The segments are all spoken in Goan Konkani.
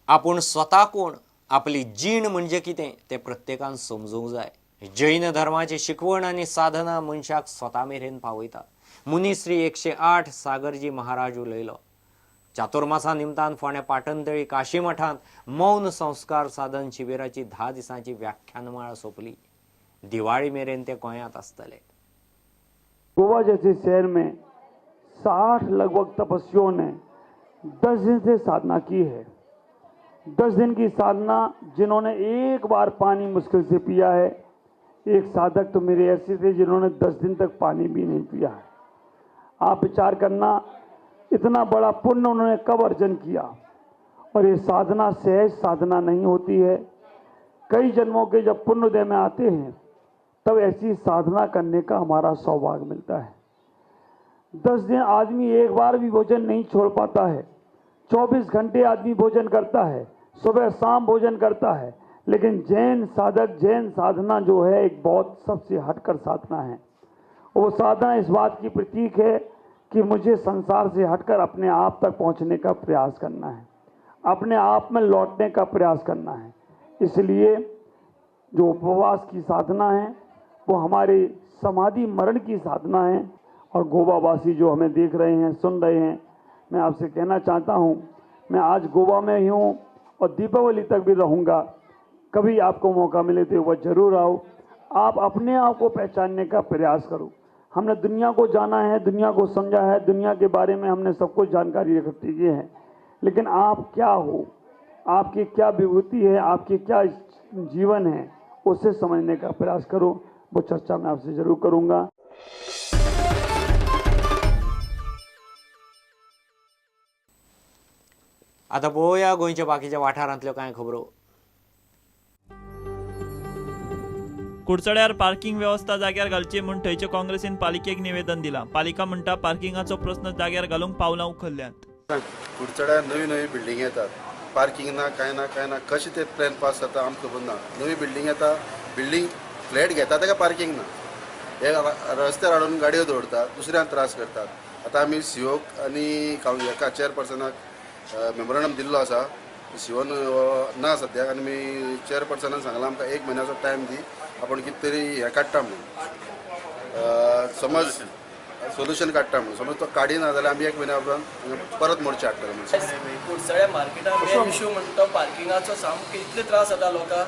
आपूण स्वता कोण, आपली जीण म्हणजे कितें तें प्रत्येकान समजूंक जाय. जैन धर्माची शिकवण आनी साधना मनशाक स्वता मेरेन पावयता. मुनिश्री 108 सागरजी महाराज उलयलो. चातुर्मासा निमतान फोंड्या पाटणतळी काशी मठांत मौन संस्कार साधन शिबिराची 10 दिसांची व्याख्यानमाळ सोंपली. दिवाळी मेरेन ते गोंयांत आसतले. गोवा जैसे शहर में 60 लगभग तपस्वियों ने 10 दिन से साधना की है. 10 दिन की साधना, जिन्होंने एक बार पानी मुश्किल से पिया है. एक साधक तो मेरे ऐसे थे जिन्होंने 10 दिन तक पानी भी नहीं पिया है. आप विचार करना, इतना बड़ा पुण्य उन्होंने कब अर्जन किया. और ये साधना सहज साधना नहीं होती है. कई जन्मों के जब पुण्योदय में आते हैं तब ऐसी साधना करने का हमारा सौभाग्य मिलता है. 10 दिन आदमी एक बार भी भोजन नहीं छोड़ पाता है. 24 घंटे आदमी भोजन करता है, सुबह शाम भोजन करता है. लेकिन जैन साधक, जैन साधना जो है एक बहुत सबसे हटकर साधना है. वो साधना इस बात की प्रतीक है कि मुझे संसार से हटकर अपने आप तक पहुंचने का प्रयास करना है, अपने आप में लौटने का प्रयास करना है. इसलिए जो उपवास की साधना है वो हमारे समाधि मरण की साधना है. और गोवावासी जो हमें देख रहे हैं, सुन रहे हैं, मैं आपसे कहना चाहता हूँ, मैं आज गोवा में ही हूँ और दीपावली तक भी रहूँगा. कभी आपको मौका मिले तो वह ज़रूर आओ. आप अपने आप को पहचानने का प्रयास करो. हमने दुनिया को जाना है, दुनिया को समझा है, दुनिया के बारे में हमने सब कुछ जानकारी इकट्ठी की है. लेकिन आप क्या हो, आपकी क्या विभूति है, आपकी क्या जीवन है, उसे समझने का प्रयास करो. वो चर्चा मैं आपसे ज़रूर करूँगा. आतां पळोवया गोंयच्या बाकीच्या वाठारांतल्यो कांय खबरो. कुडचड्यार पार्किंग वेवस्था जाग्यार घालची म्हूण थंयचे काँग्रेसीन पालिकेक निवेदन दिलां. पालिका म्हणटा पार्किंगाचो प्रस्न जाग्यार घालूंक पावलां उखल्ल्यांत. कुडचड्यार नवी नवी बिल्डिंग येतात, पार्किंग ना, कांय ना, कांय ना. कशें ते प्लॅन पास जाता आमकां खबर ना. नवी बिल्डिंग येता, बिल्डिंग फ्लॅट घेता ताका पार्किंग ना. हे रस्त्यार हाडून गाडयो दवरतात, दुसऱ्यांक त्रास करतात. आतां आमी सीओक आनी हेका चेअरपर्सनाक मेमोरंडम दिल्लो आसा. सीओन ना सद्याक, आनी आमी चेअरपर्सनान सांगलां आमकां 1 म्हयन्याचो टायम दी, आपूण कितें तरी हें काडटा म्हणून, समज सोल्युशन काडटा म्हणून. समज तो काडिना जाल्यार आमी 1 म्हयन्या उपरांत परत मोर्चा हाडटले म्हणून. कुडचड्या मार्केटान मेन इशू म्हणटा तो पार्किंगाचो. सामको इतले त्रास जाता लोकांक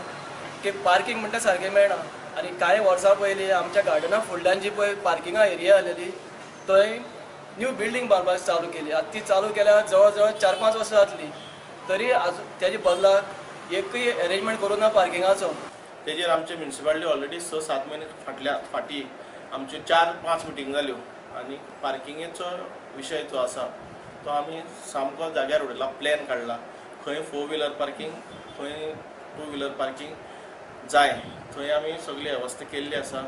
की पार्किंग म्हणटा सारकें मेळना. आनी कांय वर्सां पयलीं आमच्या गार्डना फुडल्यान जी पळय पार्किंगा एरिया आसलेली थंय न्यू बिल्डींग बांदपाक चालू केली. आतां ती चालू केल्यार जवळ जवळ 4-5 वर्सां जातली, तरी आजून तेजे बदलाक एकूय एरेंजमेंट करूं ना पार्किंगाचो. तेजेर आमचे म्युनिसिपालिटी ऑलरेडी 6-7 म्हयने फाटल्या फाटी आमच्यो 4-5 मिटींग जाल्यो आनी पार्किंगेचो विशय जो आसा तो आमी सामको जाग्यार उडयला, प्लॅन काडला. खंय 4 व्हिलर पार्किंग, खंय 2 व्हिलर पार्किंग जाय थंय आमी सगळी वेवस्था केल्ली आसा.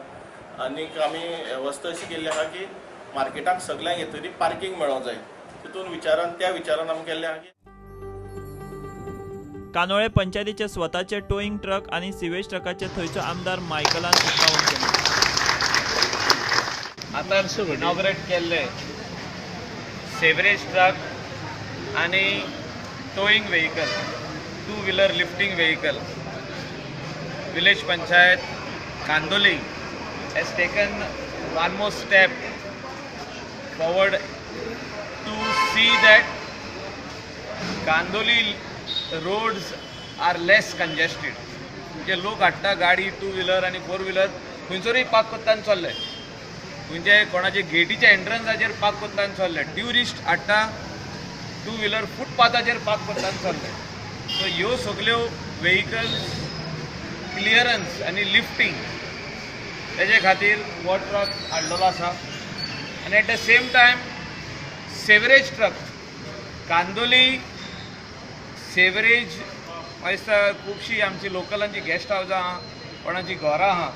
आनीक आमी वेवस्था अशी केल्ली आसा की मार्केटाक सगळ्यांक येतरी पार्किंग मेळोंक जाय, तितून विचारान त्या विचारान आमी केल्लें आसा की कानोळे पंचायतीचे स्वताचे टोईंग ट्रक आनी सिवेज ट्रकाचे थंयचो आमदार मायकलान उक्तावण केलें. आतां इनॉग्रेट केल्ले सेवरेज ट्रक आनी towing vehicle, 2 wheeler lifting vehicle, village panchayat Candolim has taken one more step forward to see that Candolim roads are less congested. म्हणजे लोक हाडटा गाडी 2 व्हिलर आनी 4 व्हिलर खंयसरूय पार्क करता आनी चल्ले, म्हणजे कोणाचे गेटीच्या एंट्रन्साचेर पार्क करता आनी चल्ले, ट्युरिस्ट हाडटा 2 व्हिलर फुटपाथाचेर पार्क करता आनी चल्ले. सो ह्यो सगल्यो वेहिकल्स क्लियरन्स आनी लिफ्टींग तेजे खातीर हो ट्रक हाडलेलो आसा. आनी at the same time sewerage truck, Candolim sewerage दिसता खुबशीं आमची लोकलांची गेस्ट हावजां आहा, कोणाची घरां आहा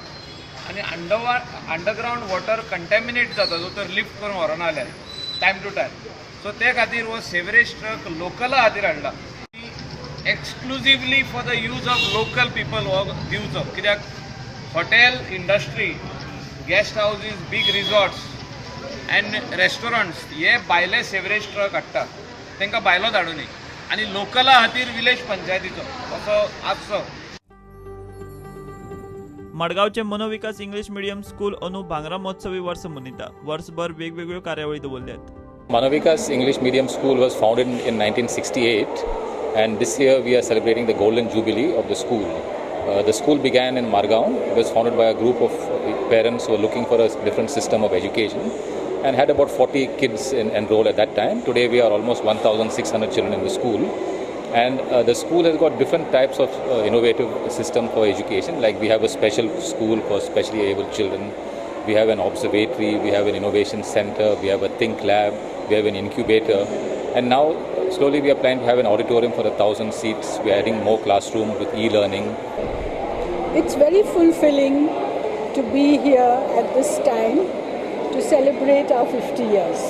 आनी अंडरग्रावंड वॉटर कंटेमिनेट जाता जो तर लिफ्ट करून व्हरना जाल्यार टायम टू टायम. सो ते खातीर हो सेवरेज ट्रक लोकला खातीर हाडला, exclusively for the use of local people हो दिवचो. कित्याक hotel industry, guest houses, big resorts and restaurants हे भायले सेवरेज ट्रक हाडटा, तांकां भायलो धाडूं न्ही. आनी लोकला खातीर विलेज पंचायतीचो असो आसचो. मडगांवचे मनोविकास इंग्लीश मिडियम स्कूल अंदू भांगरा महोत्सवी वर्स मनयता. वर्सभर वेगवेगळ्यो कार्यावळी दवरल्यात. Manovikas English Medium School was founded in 1968, and this year we are celebrating the golden jubilee of the school. The school began in Margaon. It was founded by a group of parents who were looking for a different system of education and had about 40 kids enrolled at that time. Today we are almost 1,600 children in the school. And the school has got different types of innovative system for education. Like we have a special school for specially able children. We have an observatory, we have an innovation center, we have a think lab, we have an incubator. And now slowly we are planning to have an auditorium for 1,000 seats. We are adding more classrooms with e-learning. It's very fulfilling to be here at this time to celebrate our 50 years.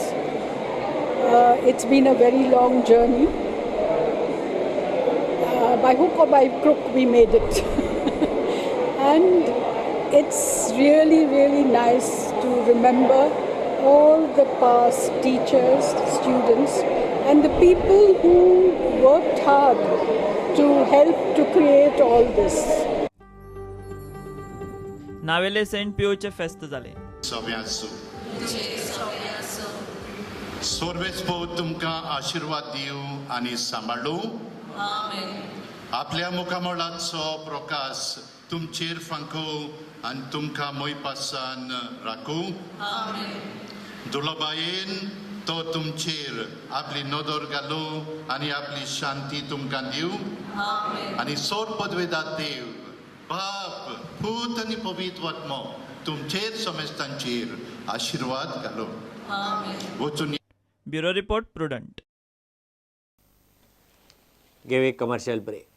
It's been a very long journey. By hook or by crook, we made it. And it's really, really nice to remember all the past teachers, students, and the people who worked hard to help to create all this. Navelim Saint पियोचे फेस्त जालें. सव्यासू सर्वेस्पोर तुमकां आशिर्वाद दिवं आनी सांबाळूं. आपल्या मुखामळाचो प्रकाश तुमचेर फांको आनी तुमकां मोयपासान राखूं. दुर्लभायेन तो तुमचेर आपली नदर घालूं आनी आपली शांती तुमकां दिवं. आनी सोर पदवेदार देव बाप पूत आनी पवित्र आत्मो तुमचेर समेस्तांचेर आशिर्वाद घालूं. वचून. Bureau report, prudent. घेवया एक कमर्शियल ब्रेक.